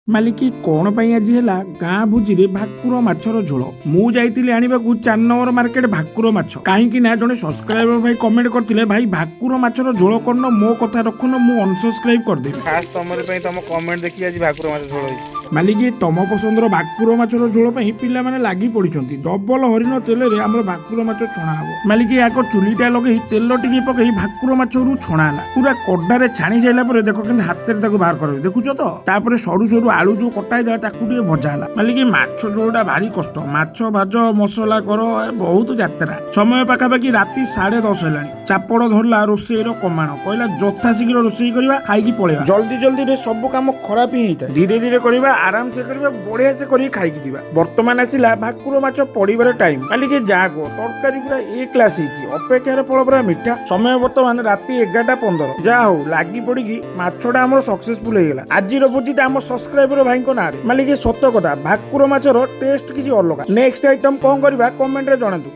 ମାଲିକି, କ'ଣ ପାଇଁ ଆଜି ହେଲା ଗାଁ ଭୋଜିରେ ଭାକୁର ମାଛର ଝୋଳ? ମୁଁ ଯାଇଥିଲି ଆଣିବାକୁ 4 ନମ୍ବର ମାର୍କେଟ ଭାକୁର ମାଛ। କାହିଁକି ନା ଜଣେ ସବସ୍କ୍ରାଇବର ଭାଇ କମେଣ୍ଟ କରିଥିଲେ, "ଭାଇ, ଭାକୁର ମାଛର ଝୋଳ କରୁନ, ମୋ କଥା ରଖୁନ, ମୁଁ ଅନସବସ୍କ୍ରାଇବ କରିଦେବି।" ଖାସ୍ ତମରି ପାଇଁ, ତମ କମେଣ୍ଟ ଦେଖି ଆଜି ଭାକୁର ମାଛ ଝୋଳ ହେଇଛି। ମାଲିକି, ତମ ପସନ୍ଦର ଭାକୁର ମାଛର ଝୋଳ ପାଇଁ ପିଲାମାନେ ଲାଗି ପଡ଼ିଛନ୍ତି। ଡବଲ ହରିଣ ତେଲରେ ଆମର ଭାକୁର ମାଛ ଛଣା ହବ। ମାଲିକି, ଆଗ ଚୁଲିଟା ଲଗେଇ ତେଲ ଟିକେ ପକେଇ ଭାକୁର ମାଛରୁ ଛଣା ହେଲା। ପୁରା କଡାରେ ଛାଣି ସାରିଲା ପରେ ଦେଖ କେମିତି ହାତରେ ତାକୁ ବାହାର କରିବେ, ଦେଖୁଛ ତ? ତାପରେ ସରୁ ସରୁ ଆଳୁ ଯୋଉ କଟା ହେଇଥିଲା, ତାକୁ ଟିକେ ଭଜା ହେଲା। ମାଲିକି, ମାଛ ଝୋଳଟା ଭାରି କଷ୍ଟ। ମାଛ ଭାଜ, ମସଲା କର, ଏ ବହୁତ ଯାତ୍ରା। ସମୟ ପାଖାପାଖି ରାତି 10:30 ହେଲାଣି। ଚାପଡ଼ ଧରିଲା ରୋଷେଇର କମାଣ, କହିଲା ଯଥାଶୀଘ୍ର ରୋଷେଇ କରିବା, ଖାଇକି ପଳେଇବା। ଜଲ୍ଦି ଜଲ୍ଦିରେ ସବୁ କାମ ଖରାପ ହିଁ ହେଇଥାଏ। ଧୀରେ ଧୀରେ କରିବା, ଆରାମସେ କରିବା, ବଢିଆ ସେ କରିକି ଖାଇକି ଯିବା। ବର୍ତ୍ତମାନ ଆସିଲା ଭାକୁର ମାଛ ପଡିବାର ଟାଇମ। ମାଲିକେ, ଯାହା କୁହ, ତରକାରୀ ପୁରା ଏ କ୍ଲାସ ହେଇଛି। ଅପେକ୍ଷାର ଫଳ ପୁରା ମିଠା। ସମୟ ବର୍ତ୍ତମାନ ରାତି 11:15। ଯାହା ହଉ, ଲାଗି ପଡିକି ମାଛଟା ଆମର ସକ୍ସେସଫୁଲ ହେଇଗଲା। ଆଜିର ଭୋଜିଟା ଆମ ସବସ୍କ୍ରାଇବର ଭାଇଙ୍କ ନାଁରେ। ମାଲିକେ, ସତ କଥା, ଭାକୁର ମାଛର ଟେଷ୍ଟ କିଛି ଅଲଗା। ନେକ୍ସଟ ଆଇଟମ କଣ କରିବା, କମେଣ୍ଟରେ ଜଣାନ୍ତୁ।